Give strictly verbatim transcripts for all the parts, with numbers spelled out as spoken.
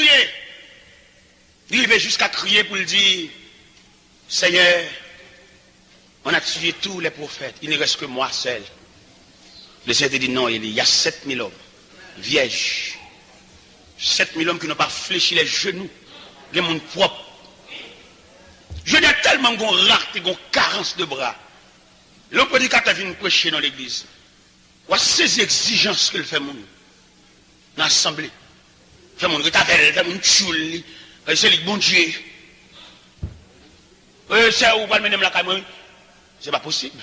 Li rive jiska kriye pou l di, Seigneur, on a tué tous les prophètes, il ne reste que moi seul. Le Seigneur te di, non, Eli, il y a sept mille hommes vierges. Sept mille hommes qui n'ont pas fléchi les genoux. Gen moun pwòp. Je dis tèlman gon rarte, gon karans de bra. Lè yon predikatè vin preche nan legliz, w a sezi egzijans ke l fè moun nan asanble. Fè moun ret avè l, fè moun tchoul li. Paske se li k Bondye. E sè ou pral mennen m lakay mwen wi. Se pa posib.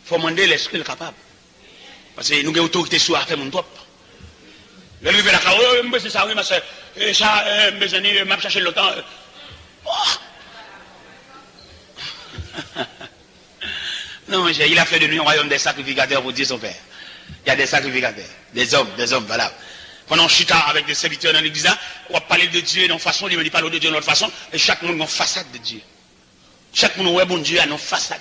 Fò mande l èske l kapab. Paske nou gen otorite sou afè moun twòp. Lè l rive lakay ou, m bezwen sa wi, ma sè. E sa, e, m bezwen li, m ap chache l lontan. Oh! Non, monchè, il a fait de nous un royaume des sacrificateurs pour Dieu son Père. Il y a des sacrificateurs, des hommes, des hommes valables. Pandan w chita avèk de sèvitè nan legliz la, w ap pale de Dye nan yon fason, li menm li pale de Dye nan lòt fason, e chak moun gen yon fasad de Dye. Chak moun wè Bondye a nan yon fasad.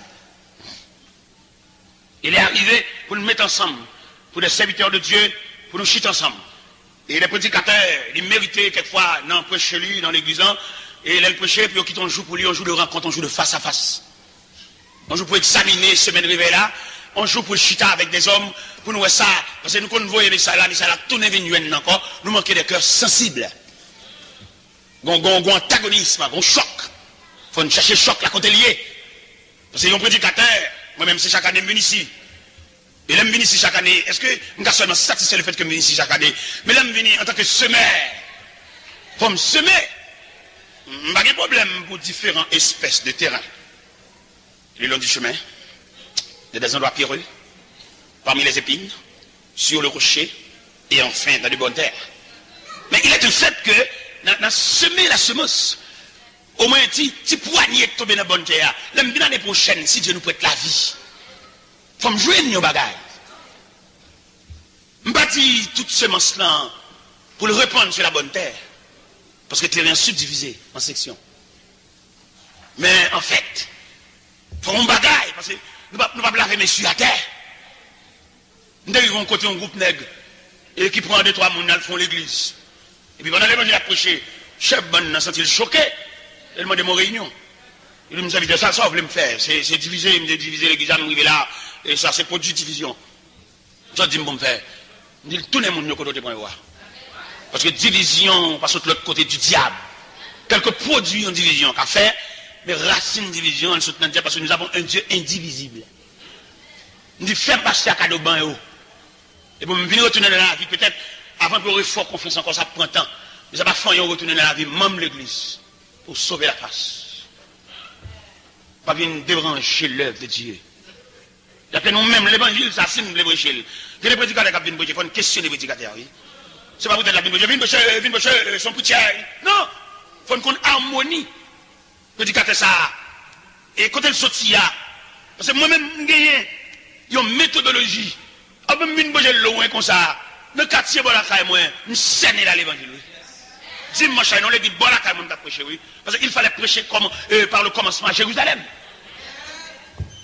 E lè arive pou n met ansanm, pou de sèvitè de Dye, pou nou chita ansanm. E lè predikatè, li merite kèkfwa nan preche li, nan legliz lan, e lè l preche, pou yo kite yon jou pou li, yon jou de rankont, yon jou de fas a fas. Yon jou pou egzamine semèn revèy la, yon jou pou l chita avèk dèzòm, pou nou wè sa, paske nou konn voye mesaj la, mesaj la tounen vin jwenn nou ankò, nou manke de kè sansib. Gon, gon, gon antagonis, gon chòk. Fò n chèche chòk la kote l ye. Paske yon predikatè, mwen menm se chak ane m vin isi. E lè m vin isi chak ane, èske m ka sèlman satisfè lefètke m vin isi chak ane? Men lè m vini antanke semè, fò m seme. M pa gen pwoblèm pou diferan espès de teren. Le long du chemin, il y a des endroits pierreux, parmi les épines, sur le rocher, et enfin dans de bonnes terres. Mais il est un fait que nan, nan seme la semence, omwen ti, ti pwanye k tonbe nan bòn tè a. Lè m vin ane pwochèn, si Dye nou prèt lavi, fò m jwenn yon bagay. M pa di tout semans lan pou l repann sou la bòn tè, paske teren an sibdivize an seksyon. Men anfèt, fò yon bagay, paske nou p ap, nou p ap lave men sou atè. M te rive yon kote, yon gwoup nèg, e ki pran de twa moun, y al fè yon legliz. Epi pandan levanjil ap preche, chèf bann nan santi l choke, e l mande m yon reyinyon. Li di m, sèvitè, sa, sa w vle m fè? Se, se divize, m te divize legliz la, m rive la, e sa se pwodui divizyon. M sot di m pou m fè. M di l, tounen moun yo kote w te pran yo a. Paske divizyon pa sot lòt kote di dyab. Kèlke pwodui yon divizyon ka fè, men rasin divizyon an, li sot nan dyab, paske nous avons un Dieu indivisible. M di, fè pastè a kado ban yo. Epi m vin retounen nan lavi, petèt, avan pou yo refè w konfyans ankò, sa ap pran tan. Men sa pa fè anyen, w retounen nan lavi manm legliz pou w sove lafas. Pa vin deranje lèv de Dye. Y ap fè nou menm levanjil sa, si n vle preche l. Gen de predikatè k ap vin preche, fò n kesyone predikatè a, wi. Se pa poutèt l ap vin preche, vin preche, vin preche, se yon preacher. Non! Fò n konn amoni predikatè sa a. E kote l soti a? Paske mwen menm, m genyen yon metodoloji. Anvan m vin bouje lwen konsa, nan katye bò lakay mwen, m sène la levanjil, wi. Dimanch la, nan legliz bò lakay mwen, m t ap preche, wi. Paske il fallait prêcher comme, euh, par le commencement à Jérusalem.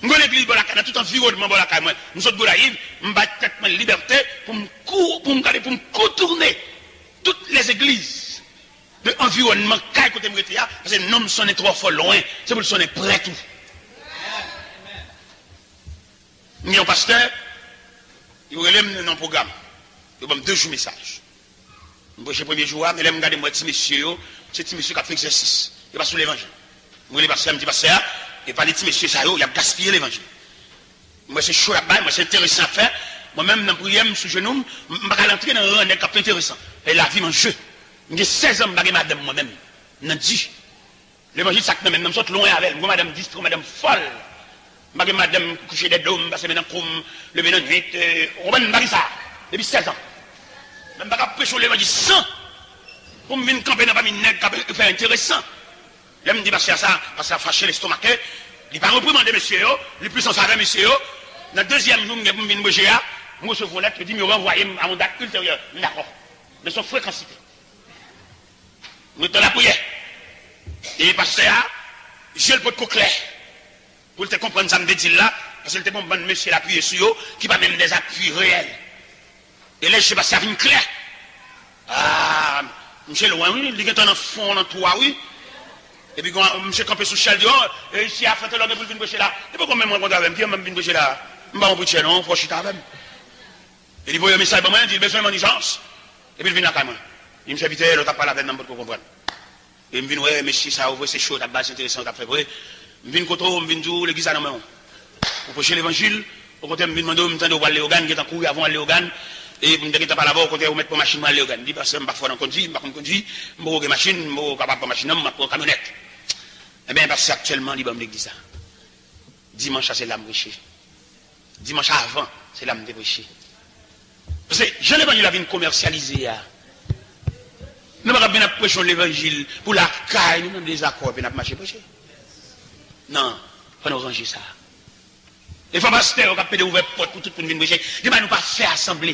M gen legliz bò lakay, nan tout anviwònman bò lakay mwen. M sot Gonayiv, m bay tèt mwen libète pou m kou-, pou m gade, pou m kontounen tout lèzegliz de anviwònman kay kote m rete a, paske non m sonnen twò fò lwen, se pou l sonnen prè tou. M gen yon pastè, yo rele m nan yon pwogram. Yo ban m de jou mesaj. M preche premye jou a, men lè m gade, m wè ti mesye yo, se ti mesye k ap fè egzèsis. Yo pa sou levanjil. M rele pastè a, m di, pastè a, e pa de ti mesye sa yo, y ap gaspiye levanjil. M wè se cho y ap bay, m wè se enteresan y ap fè. Mwen menm, nan priyè m, sou jenou m, m pa ka al antre nan ran nèg k ap fè enteresan. E lavi m an je. M gen sèz an, m pa gen madanm mwen menm. M nan di. Levanjil sa k nan men m nan, m sot lwen avè l. M gen madanm distri, madanm fòl. M pa gen madanm kouche dèyè do m, pase men nan kou m, leve nan nwit, e, ou konprann, m pa gen sa. Depi sèz an. Men m pa ka preche yon levanjil san pou m vin kanpe nan pami nèg k ap fè enteresan. Lè m di pastè a sa, pastè a fache, lestomake, li pa reprimande mesye yo, li plis an favè mesye yo. Nan dezyèm jou m gen pou m vin preche a, m resevwa yon lèt, yo di m yo ranvwaye m a yon dat ilteryè. M dakò. Men se yon frekansite. Nou te nan lapriyè. E pastè a, je l potko klè pou l te konprann sa m te di l la, paske l te gen yon bann mesye l apiye sou yo ki pa menm dèzapiy reyèl. E lè je pastè a vin klè, a, Misye lwen, wi, li gentan nan fon, nan twou a, wi. Epi, misye kanpe sou chèl, di, "O, e isi a, frè Telor gen pou l vin preche la." Li poko menm rankontre avè m, ki menm vin preche la? M pa yon preacher, non, fò w chita avè m. E li voye yon mesaj ban mwen, di l bezwen m an ijans. Epi l vin lakay mwen. Li di m, "Sèvitè, lè w t ap pale avè m nan, m potko konprann." E m vin wè mesye sa yo vre, se show yo t ap bay, se enteresan yo t ap fè vre. M vin kote w, m vin di w, legliz la nan men w. Ou preche levanjil, okontrè, m vin mande w, m tande w pral Leyogàn, gentan kouri avan w al Leyogàn, e m te gentan pale avè w, okontrè, ou mèt pran machin mwen al Leyogàn. Li di, "Pastè, m pa fò nan kondui, m pa konn kondui, m poko gen machin, m poko kapab pran machin nan, m ap pran kamyonèt." Ebyen, pastè aktyèlman, li ban m legliz la. Dimanch la, se la m preche. Dimanch avan, se la m te preche. Paske jan levanjil la vin komèsyalize a, nou pa ka vin ap preche yon levanjil pou lakay nou nan dezakò epi n ap mache preche. Non, fò nou ranje sa. E fò pastè yo k ap pede ouvè pòt pou tout moun vin preche. Gen bagay nou pa fè asanble.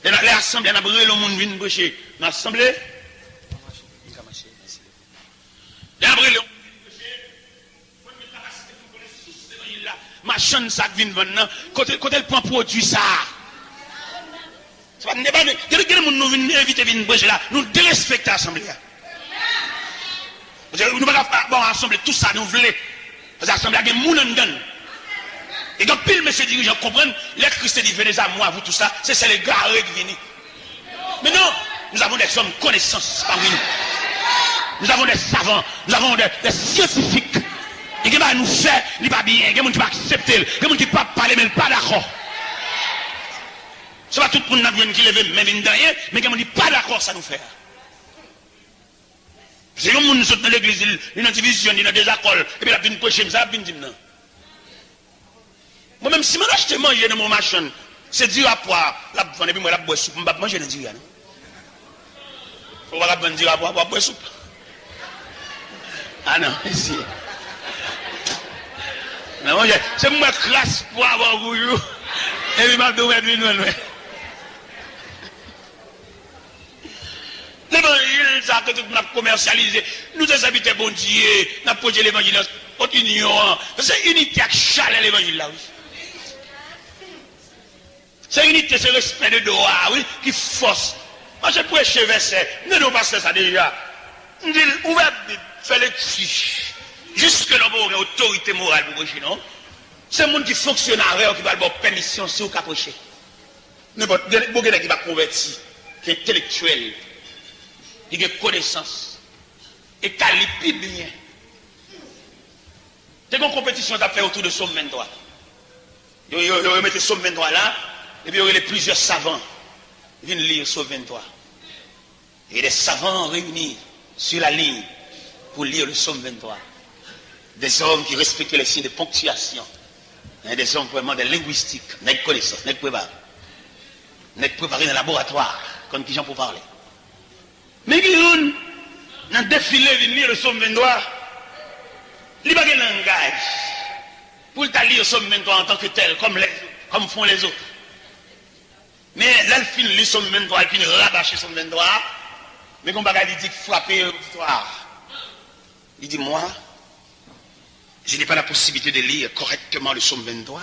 Lè, lè asanble a, n ap rele yon moun vin preche nan asanble. Lè n ap rele yon moun vin preche, fò n gen kapasite pou n konnen sous levanjil la. Machann sa k vin vann nan, kote, kote l pran pwodui sa a? Se pa, se pa, gen, gen moun nou vin envite vin preche la, nou derespekte asanble a. Paske nou pa ka ba yon asanble tout sa nou vle. Paske asanble a gen moun anndan l. E gen anpil mesye dirijan k konprann, lè Kris te di, "Venez à moi, vous tous là", se sèl egare ki vini. Mais non, nous avons des hommes connaissance parmi nous. Nous avons des savants, nous avons des, des scientifiques. E gen bagay nou fè, li pa byen, gen moun ki pa aksepte l, gen moun ki pa pale, men l pa dakò. Se pa tout moun n ap jwenn ki leve men vin danyen, men gen moun ki pa dakò sa nou fè a. Se yon moun sot nan legliz, li, li nan divizyon, li nan dezakò, epi l ap vin preche m, sa l ap vin di m nan? Mwen menm, si m al achte manje nan men yon machann, se diri a pwa l ap vann, epi m wè l ap bwè soup, m p ap manje nan diri a, non. Ou pa ka vann diri a pwa pou w ap bwè soup. A non, mesye. Non, monchè, se m wè kras pwa bò kouyou, epi m ap di w mèt vin vann mwen. Levanjil sa ke tout moun ap komèsyalize. Nou se sèvitè Bondye, n ap preche levanjil nan tout inyon an. Se inite ak chalè levanjil la, wi. Se inite, se respè de dwa, wi, ki fòs. Mache preche vèsè, m tande yon pastè sa deja. M di l, ouvè Bib, fè lekti. Jiske la w poko gen otorite moral pou preche, non. Se moun ki fonksyone avè w ki pral ba w pèmisyon si w ka preche. Nenpòt, gen, bon, gen nèg ki pa konvèti, ki entelektyèl, ki gen konesans, e ka li pi byen. Te gen yon konpetisyon t ap fè otou de Sòm venntwa. Yo, yo, yo, yo mete Sòm venntwa la, epi yo rele plizyè savan vin li Sòm venntwa. Et des savants réunis sur la ligne pour lire le psaume vingt-trois. Des hommes qui respectaient les signes de ponctuation. Hein, des hommes vraiment de linguistique. Nèg konesans, nèg prepare. Nèg prepare nan laboratwa, konn kijan pou pale. Men gen youn nan defile vin li le psaume vingt-trois. Li pa gen langaj pou l ta li le psaume vingt-trois en tant que tel, comme les, comme font les autres. Men lè l fin li Sòm venntwa, l fin rabache Sòm venntwa a, men gen yon bagay li di k frape oditwa a. Li di, "Moi, je n'ai pas la possibilité de lire correctement le psaume vingt-trois,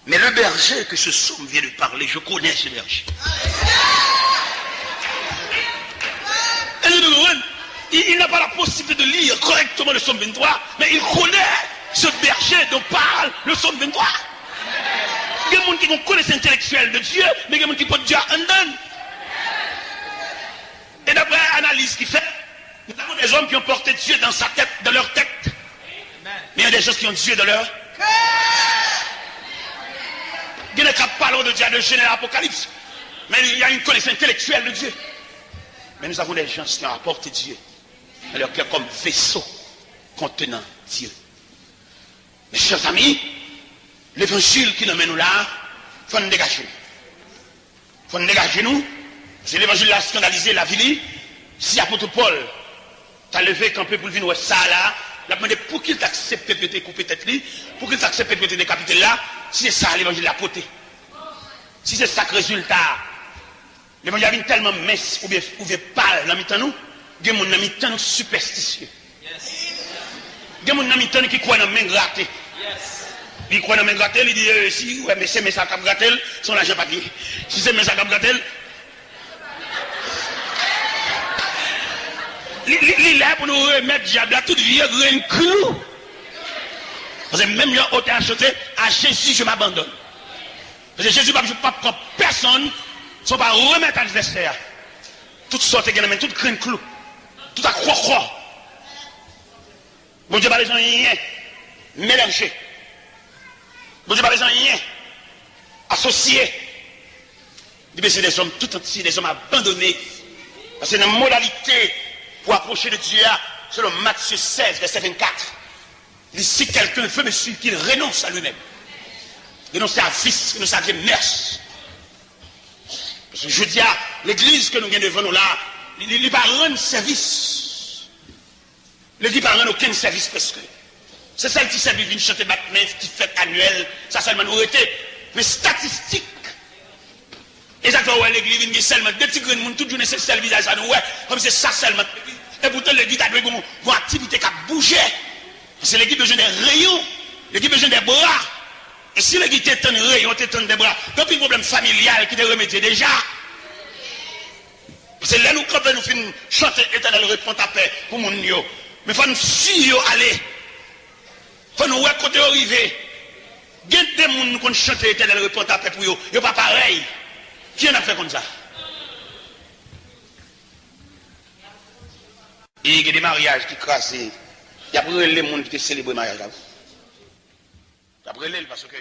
mais le berger que ce psaume vient de parler, je connais ce berger." Èske nou konprann? Il, il n'a pas la possibilité de lire correctement le psaume vingt-trois, mais il connaît ce berger dont parle le psaume vingt-trois. Gen moun ki gen konesans entelektyèl de Dye, men gen moun ki pot Dye anndan. Et d'après analyse ki fèt, nous avons des hommes qui ont porté Dieu dans sa tête, dans leur tête. Mais il y a des gens qui ont Dieu dans leur cœur. Gen nèg k ap pale de Dieu de Genèse à Apocalypse. Mais il y a une connaissance intellectuelle de Dieu. Mais nous avons des gens qui ont apporté Dieu dans leur cœur comme vaisseau contenant Dieu. Mes chers amis, levanjil ki nan men nou la, fò n degaje nou. Fò n degaje nou. Se levanjil la eskandalize, l avili. Si apot Pòl ta leve kanpe pou l vin wè sa la, l ap mande pouki l t aksepte pou yo te koupe tèt li, pouki l t aksepte pou yo te dekapite l la, si se sa levanjil la pote. Si se sa k rezilta a. Levanjil la vin tèlman mens oubyen, oubyen pal nan mitan nou, gen moun nan mitan nou sipèstisye. Gen moun nan mitan nou ki kwè nan men grate. Li kwè nan men grate, li di, eh, si, wè, men se men sa k ap grate l, se yon lajan papye. Si se men sa k ap grate l, Li, li lè pou nou remèt dyab la tout vye grenn klou. Paske menm jan otè a chante, à Jésus je m'abandonne. Paske Jezi p ap, p ap pran pèsonn si w pa remèt advèsè a tout sa w te gen nan men, tout grenn klou, tout akwòkwò. Bondye pa bezwen anyen melanje. Bondye pa bezwen anyen asosye. Li bezwen dèzòm tout antye, dèzòm abandone. Paske nan modalite pou apwoche de Dye a, selon Matye sèz, vèsè vennkat, li, si quelqu'un veut me suivre, qu'il renonce à lui-même. Renonse a vis, renonse a vye mès. Paske jodi a, legliz ke nou gen devan nou la, li, li, li pa rann sèvis. Legliz pa rann okenn sèvis prèske. Se sèl ti sèvis vin chante, bat men, ti fèt anyèl, sa sèlman nou rete. Men estatistik, e sa k fè w wè legliz vin gen sèlman de ti grenn moun tout jounen, se sèl vizaj sa nou wè, kòm se sa sèlman. Epoutan legliz ta dwe gen yon, yon aktivite k ap bouje. Paske legliz bezwen de reyon, legliz bezwen de bra. E si legliz te tann reyon, te tann de bra, gen anpil pwoblèm familyal ki te remedye deja. Paske lè nou kanpe, nou fin chante Etènèl, repann ta pè pou moun yo. Men fò n siy yo ale. Fò nou wè kote yo rive. Gen de moun nou konn chante Etènèl, repann ta pè pou yo. Yo pa parèy. Kijan n ap fè konn sa? E gen de maryaj ki kraze. Y ap rele moun ki te selebre maryaj la. Y ap rele l paske